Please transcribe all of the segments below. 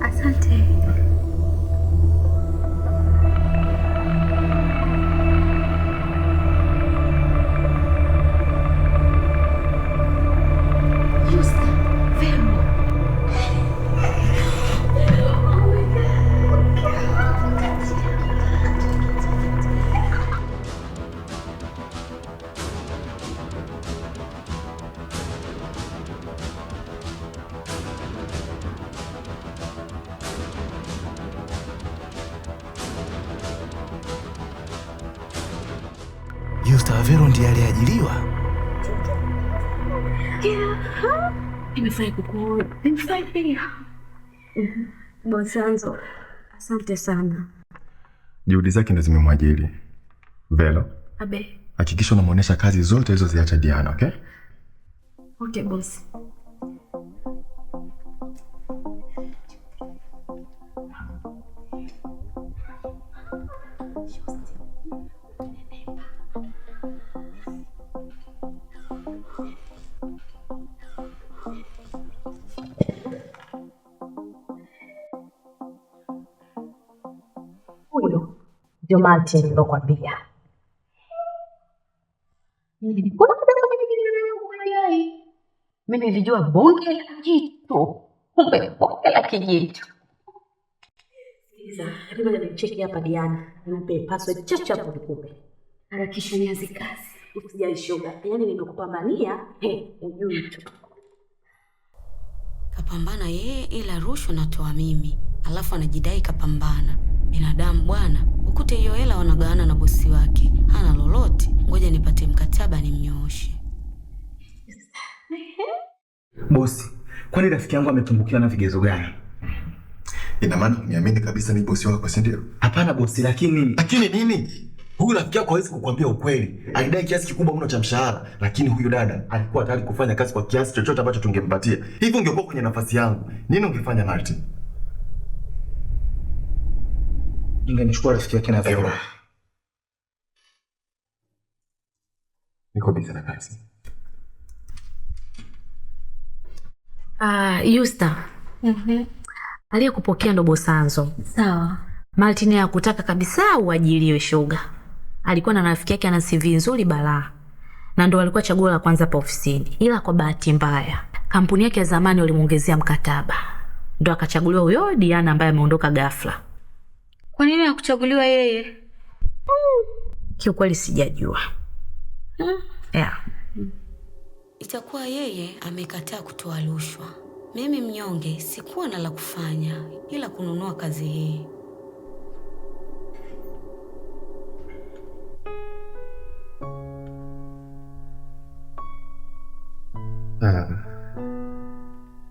Asante. Yusta Vero ndiye aliyeajiriwa. Nimefurahi kukuona. Nimefurahi pia. Bosanzo, asante sana. Juhudi zake ndo zimemwajiri. Velo, Abe. hakikisha unamuonesha kazi zote alizoziacha Diana, okay? Okay, boss. Huyo ndio Martin nilokwambia. Mimi nilijua bonge la kijitu, kumbe bonge la kijitu. Sikiliza, hebu ngoja nimcheki hapa Diana, nimpe password chacha hapo nikupe. Harakisha nianze kazi. Usijali shoga, yaani nimekupambania, he, ujui tu. Kapambana yeye, ila rushwa natoa mimi, alafu anajidai kapambana. Binadamu bwana, ukute hiyo hela wanagawana na bosi wake, hana lolote. Ngoja nipate mkataba nimnyooshe. Bosi, kwani rafiki yangu ametumbukiwa na vigezo gani? Ina maana uniamini kabisa ni bosi wako, si ndio? Hapana bosi, lakini Lakini nini? Huyu rafiki yako hawezi kukuambia ukweli. Alidai kiasi kikubwa mno cha mshahara, lakini huyu dada alikuwa tayari kufanya kazi kwa kiasi chochote ambacho tungempatia. Hivi ungekuwa kwenye nafasi yangu, nini ungefanya Martin? Ningemchukua rafiki yake na Vero. Niko busy na kazi. Ah, Yusta. Aliyekupokea ndo Bosanzo. Sawa. Martin hakutaka kabisa uajiriwe shoga. Alikuwa na rafiki yake ana CV nzuri balaa. Na ndo alikuwa chaguo la kwanza pa ofisini. Ila kwa bahati mbaya, kampuni yake ya zamani walimuongezea mkataba. Ndo akachaguliwa huyo Diana ambaye ameondoka ghafla. Kwa nini hakuchaguliwa yeye? Kiukweli sijajua. Yeah. Itakuwa yeye amekataa kutoa rushwa. Mimi mnyonge sikuwa na la kufanya ila kununua kazi hii.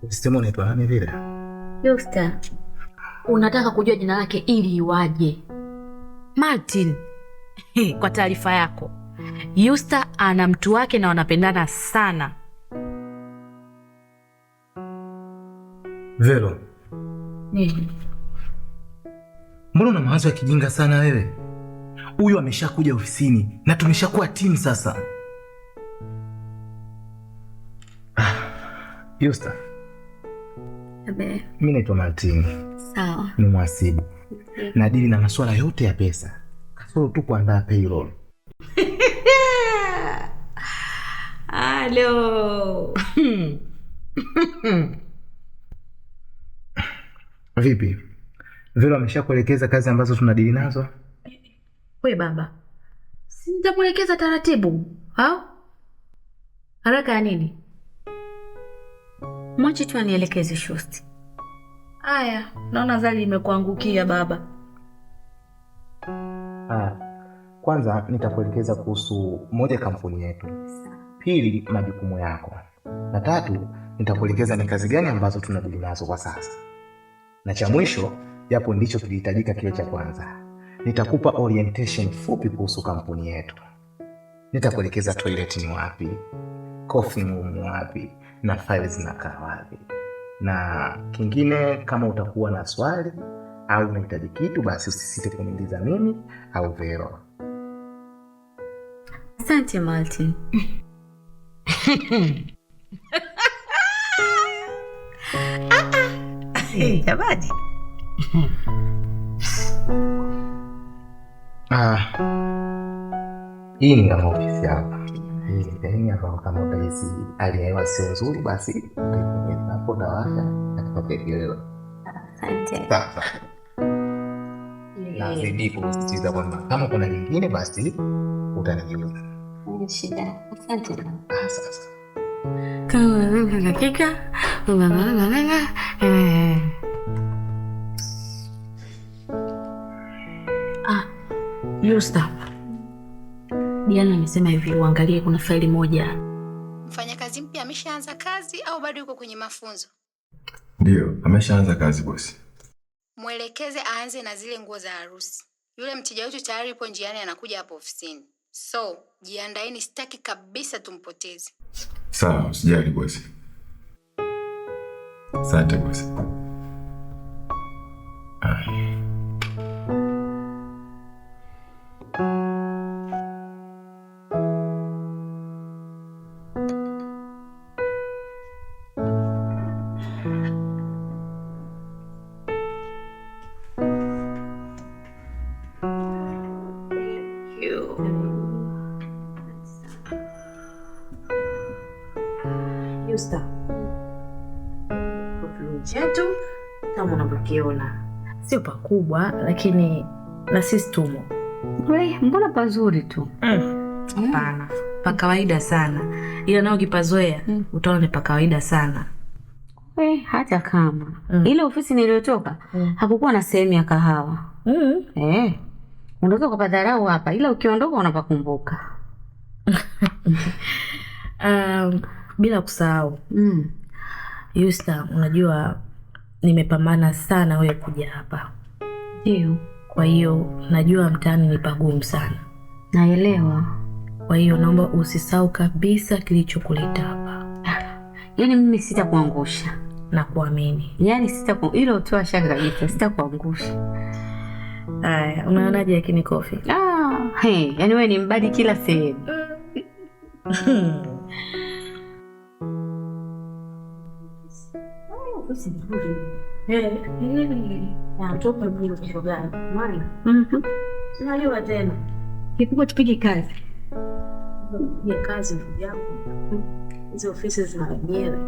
Usisema unaitwa nani vile? Yusta, Unataka kujua jina lake ili iwaje? Martin. Kwa taarifa yako, Yusta ana mtu wake na wanapendana sana. Vero, Nini? mbona una mawazo ya kijinga sana wewe? Huyu ameshakuja ofisini na tumeshakuwa timu sasa. Yusta, Abe. mimi naitwa Martin, Sawa. ni mhasibu. Nadili na masuala yote ya pesa, kasoro tu kuandaa payroll. Halo. Vipi? Vero ameshakuelekeza kazi ambazo tunadili nazo? We baba, si nitamwelekeza taratibu au haraka ya nini? Mwache tu anielekeze shosti. Aya, naona zali imekuangukia baba. Kwanza nitakuelekeza kuhusu moja, kampuni yetu; pili, majukumu yako; na tatu, nitakuelekeza ni kazi gani ambazo tunadili nazo kwa sasa, na cha mwisho, japo ndicho kilihitajika kile cha kwanza, nitakupa orientation fupi kuhusu kampuni yetu. Nitakuelekeza toilet ni wapi, coffee room ni wapi, na files zinakaa wapi. Na kingine, kama utakuwa na swali au unahitaji kitu, basi usisite kuniuliza mimi au Vero. Asante Martin. Jamani. Ah. Hii ni kama ofisi hapa. Hii ni sehemu hapa kama utahisi hali ya hewa sio nzuri basi utaibonyeza hapo utawasha na kipapelelewa. Asante. Sawa. Nazidi kusisitiza kwamba kama kuna lingine basi utanijuza. Haina shida. Asante. Ah, sasa. Ah, Yusta. Diana amesema hivi uangalie kuna faili moja. Mfanyakazi mpya ameshaanza kazi au bado yuko kwenye mafunzo? Ndio, ameshaanza kazi bosi. Mwelekeze aanze na zile nguo za harusi. Yule mteja wetu tayari yupo njiani anakuja hapo ofisini. So, jiandaeni, sitaki kabisa tumpoteze. Sawa, usijali bosi. Asante bosi. Yusta. Chetu kama unavyokiona sio pakubwa, lakini na sisi tumo. Mbona pazuri tu? Hapana, pa kawaida sana, ila nao ukipazoea utaona ni pa kawaida sana. Hata kama ile ofisi niliyotoka hakukuwa na sehemu ya kahawa. Unaweza ukapadharau hapa, ila ukiondoka unapakumbuka. Bila kusahau Yusta, unajua nimepambana sana wewe kuja hapa. Ndio. Kwa hiyo najua mtaani ni pagumu sana. Naelewa. Kwa hiyo naomba usisahau kabisa kilichokuleta hapa. Yaani mimi sitakuangusha. Na kuamini. Yaani hilo toa shaka kabisa, sitakuangusha. Haya, unaonaje lakini kofi? Hey, yaani wewe ni mbadi kila sehemu. Unajua tena. Kikubwa tupige kazi. Ya kazi ndugu yangu. Hizo ofisi zina wenyewe.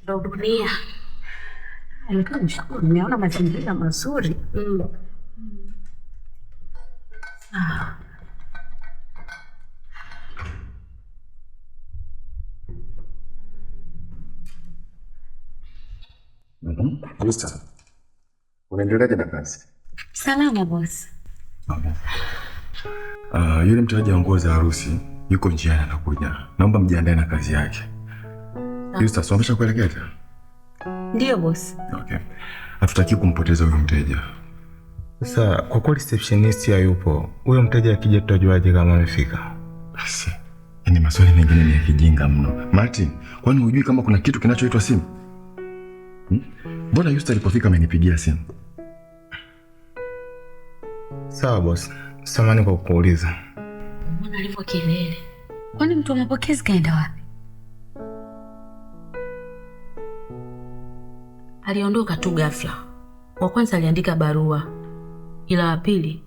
Ndo dunia. Nashukuru nimeona mazingira mazuri. Yusta, unaendeleaje na kazi? Salama boss. Okay. Yule mteja wa nguo za harusi yuko njiani anakuja. Naomba mjiandae na kazi yake. Yusta, si ameshakuelekeza? Ndio boss. Okay. Hatutaki kumpoteza huyo mteja. Sasa kwa kuwa receptionist hayupo, huyo mteja akija tutajuaje kama amefika? Basi. Yaani maswali mengine ni ya kijinga mno. Martin, kwani hujui kama kuna kitu kinachoitwa simu? Mbona Yusta alipofika amenipigia simu? Sawa boss. Samahani kwa kukuuliza. Mbona alivyo kelele? Kwani mtu wa mapokezi kaenda wapi? Aliondoka tu ghafla. Wa kwanza aliandika barua, ila wa pili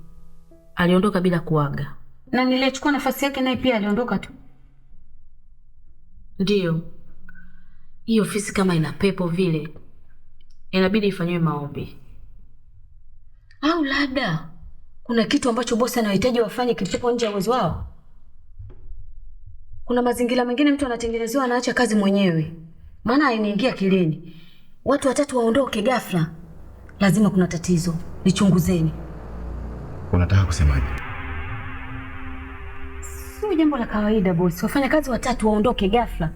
aliondoka bila kuaga. Na niliyechukua nafasi yake naye pia aliondoka tu. Ndio. Hii ofisi kama ina pepo vile, inabidi ifanyiwe maombi. Au labda kuna kitu ambacho bosi anahitaji wafanye kilichopo nje ya uwezo wao. Kuna mazingira mengine mtu anatengenezewa anaacha kazi mwenyewe. Maana hainiingia akilini. Watu watatu waondoke ghafla. Lazima kuna tatizo. Lichunguzeni. Unataka kusemaje? Sio jambo la kawaida bosi. Wafanyakazi watatu waondoke ghafla.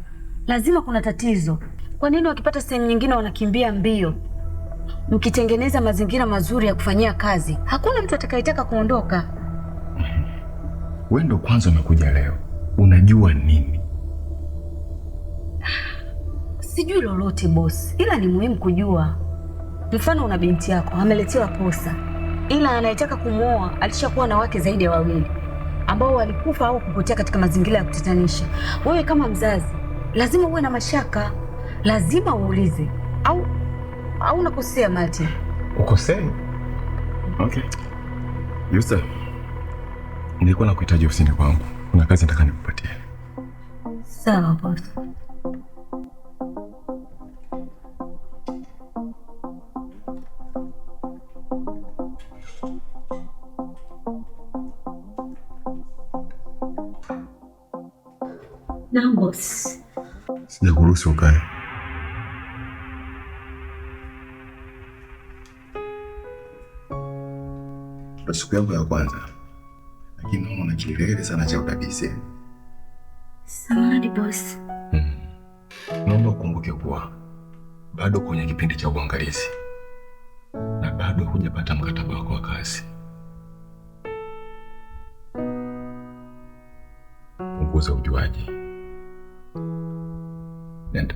Lazima kuna tatizo. Kwa nini wakipata sehemu nyingine wanakimbia mbio? Mkitengeneza mazingira mazuri ya kufanyia kazi, hakuna mtu atakayetaka kuondoka. Wewe ndo kwanza umekuja leo. Unajua nini? Sijui lolote boss, ila ni muhimu kujua. Mfano una binti yako ameletewa posa, ila anayetaka kumuoa alishakuwa na wake zaidi ya wawili ambao walikufa au kupotea katika mazingira ya kutatanisha. Wewe kama mzazi Lazima uwe na mashaka, lazima uulize. Au unakosea Martin? Ukosei? Okay. Yusta, nilikuwa nakuhitaji ofisini kwangu. Kuna kazi nataka nikupatie. Sawa boss. Naam boss. Sijakuruhusu ukae. Ndo siku yako ya kwanza, lakini naona una kielele sana cha udadisi. Samahani boss. Naomba ukumbuke kuwa bado kwenye kipindi cha uangalizi na bado hujapata mkataba wako wa kazi. Punguza ujuaji. Nenda.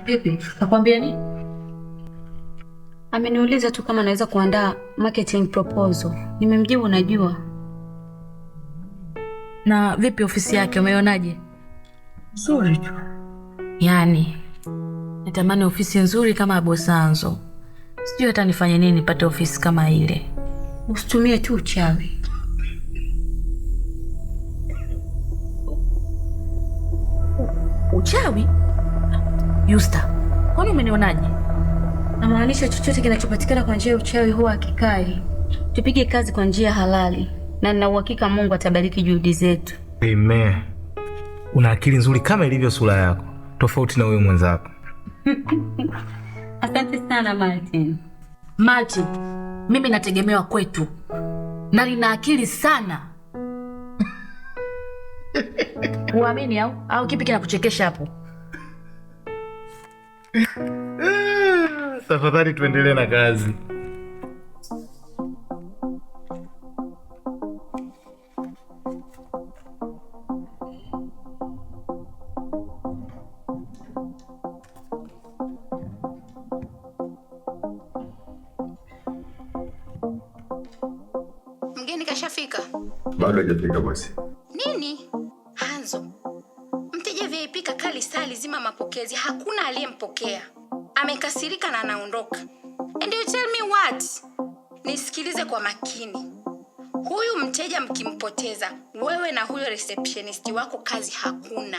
Vipi? Nakwambia nini? Ameniuliza tu kama naweza kuandaa marketing proposal. Nimemjibu najua. Na vipi ofisi yake umeionaje? Nzuri tu. Yaani natamani ofisi nzuri kama Bosanzo. Sijui hata nifanye nini nipate ofisi kama ile. Usitumie tu uchawi. Uchawi? Yusta, kwani umenionaje? Namaanisha chochote kinachopatikana kwa njia ya uchawi huwa hakikai. Tupige kazi kwa njia halali na nina uhakika Mungu atabariki juhudi zetu. Amen. Una akili nzuri kama ilivyo sura yako, tofauti na huyo mwenzako. Asante sana Martin. Martin, mimi nategemewa kwetu na nina akili sana. Uamini au kipi kinakuchekesha hapo? Tafadhali tuendelee na kazi. Mgeni kashafika? Bado hajafika bosi. Nini? Hanzo. Mteja VIP kakali saa zima mapokezi, hakuna aliyempokea. Amekasirika na anaondoka. And you tell me what? Nisikilize kwa makini. Huyu mteja mkimpoteza, wewe na huyo receptionist wako kazi hakuna.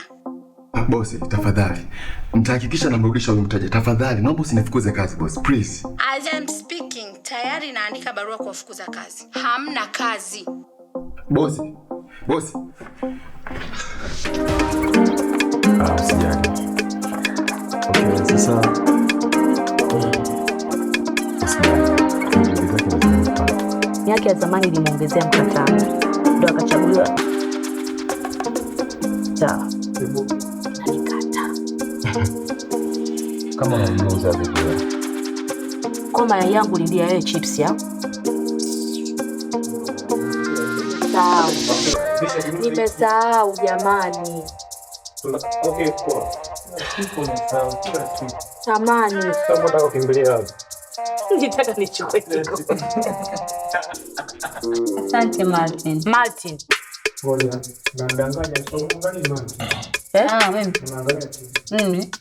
Bosi, tafadhali. Nitahakikisha namrudisha huyu mteja. Tafadhali, naomba usinifukuze kazi bosi, please. As I'm speaking, tayari naandika barua kuwafukuza kazi. Hamna kazi. Bosi. Bosi. Usijali. Okay, sasa Yake ya zamani ilimuongezea mkataba, ndo akachaguliwa. Sawa. Nanikata. Kama unajua uzazi pia. Koma yangu lilia wewe chips ya. Sawa. Nimesahau jamani. Okay, poa. Tamani. Sasa unataka kukimbilia wapi? Nitaka nichukue kikombe. Asante Martin. Martin. Ngoja, unadanganya sio ungali Martin. Eh? Ah, wewe. Unaangalia tu. Mimi.